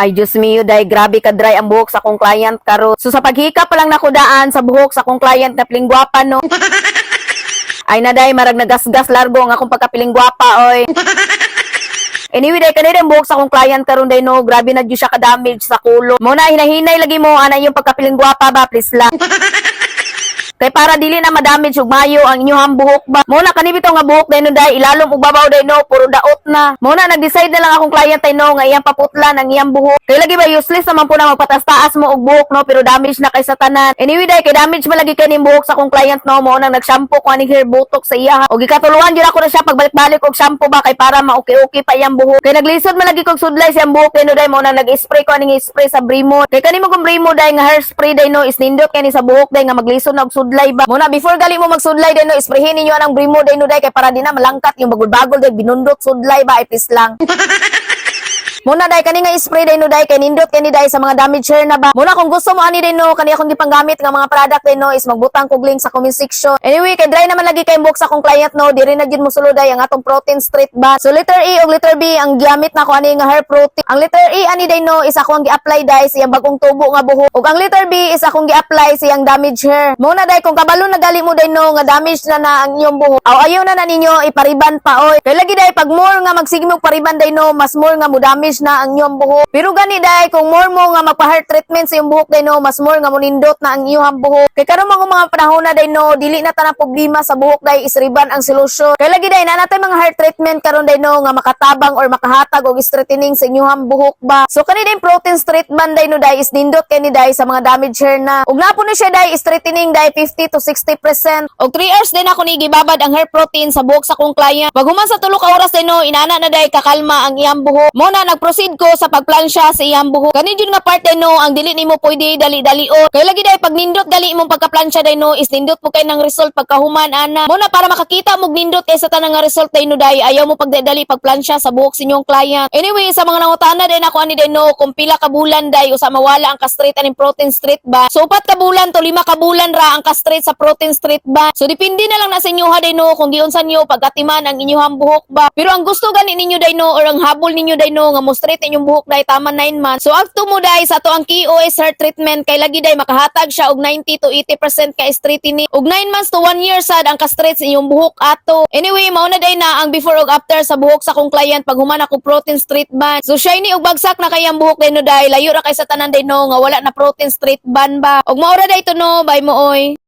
Ay, Diyos mio, day, grabe ka dry ang buhok sa akong client karon. So sa paghika pa lang nakudaan sa buhok sa akong client na pilinggwapa, no. Ay na, day, marag nagasgas largo ang akong pagkapilingwapa, oy. Anyway, day, kanina ang buhok sa akong client karon, day, no, grabe na jud siya ka-damage sa kulo. Mo na hinahinay lagi mo ana yung pagkapilingwapa ba, please lang. Kay para dili na madamage ug mayo ang inyong buhok ba. Mo na kani bitaw nga buhok, day, no, day, ilalom ug babaw, day, no, puro daot na. Mo na nag-decide na lang akong client ay no nga iyang paputlan ang iyang buhok. Kay lagi ba, useless naman po na magpataas-taas mo og buhok, no, pero damage na kay sa tanan. Anyway, day, kay damage malagi kay ning buhok sa akong client, no, mo nang nag-shampoo ko aning hair botox sa iya. Og gikatuluan jud ako na siya pagbalik-balik og shampoo ba kay para ma-okay-okay pa iyang buhok. Kay naglisod man lagi kog sudlay sa iyang buhok, day, no, day, mo nang nag-spray ko aning spray sa Brimo. Kay kani mo kong Brimo, day, nga hair spray, day, no, is nindot kay ni sa buhok, day, nga maglisod na og sudlay ba. Muna before gali mo magsudlay, day, no, isprayhin ninyo anang Brimo, day, no, day, kay para di na malangkat yung bagol-bagol, day, binundot sudlay ba, ay please lang. Muna, day, kani nga spray, day, no, day, kay nindot kani, day, sa mga damage hair na ba. Muna kung gusto mo ani, day, no, kani akong gipanggamit nga mga product, day, no, is magbutang kog link sa comment section. Anyway, kay dry naman lagi kay buhok sa akong client, no, diri na jud mo sulod, day, ang atong protein straight ba. So letter E ug letter B ang gigamit na ko ani nga hair protein. Ang letter E ani, day, no, is ako ang gi-apply, day, sa iyang bagong tubo nga buhok. Ug ang letter B is akong gi-apply sa iyang damage hair. Muna, day, kung kabalo na gali mo, day, no, nga damage na na ang inyong buhok. Aw ayaw na na ninyo ipariban pa oy. Kay lagi, day, pag more nga magsige mo pariban, day, no, mas more nga mo damage na ang inyong buhok. Pero gani, day, kung more mo nga magpa-hair treatment sa iyong buhok, day, no, mas more nga monindot na ang iyong buhok. Kay karon mga panahon na, day, no, dili na tanang problema sa buhok, day, is riban ang solusyon. Kay lagi, day, na natay mga hair treatment karon, day, no, nga makatabang or makahatag og straightening sa inyong buhok ba. So kani day protein straight band, day, no, day, is nindot kay ni, day, sa mga damage hair na. Ug napo ni siya, day, straightening, day, 50 to 60%. Og 3 hours din ako ni gibabad ang hair protein sa buhok sa akong client. Pag human sa 3 ka oras, day, no, inana na, day, kakalma ang iyang buhok. Mo na nag-proceed ko sa pagplansya sa iyang buhok. Kani jud nga part, day, no, ang dili nimo pwede dali-dali o. Kay lagi, day, pag nindot dali imong pagkaplansya, day, no, is nindot po kay ng result pagkahuman ana. Mo na para makakita mo nindot kay sa tanang nga result, day, no, day, ayaw mo pagdali pagplansya sa buhok sa inyong client. Anyway, sa mga nangutana din ako ani, day, no, kung pila ka bulan, day, usa mawala ang ka-straight aning protein straight ba. So 4 ka bulan to 5 ka bulan ra ang ka-straight sa protein straight ba. So depende na lang na sa inyo ha, day, no, kung giunsa niyo pagkatiman ang inyong buhok ba. Pero ang gusto gani ninyo, day, no, or ang habol ninyo, day, no, nga mo straight inyong buhok, day, tama 9 months. So adto mo, day, sa ato ang KOS hair treatment kay lagi, day, makahatag siya og 90 to 80% ka straightening. Og 9 months to 1 year sad ang ka-straight sa inyong buhok ato. Anyway, mao na, day, na ang before ug after sa buhok sa akong client pag human ako protein straight band. So shiny ug bagsak na kay ang buhok, day, no, day. Layo ra kay sa tanan, day, no, nga wala na protein straight band ba. Og mao ra, day, to, no, bye mo oy.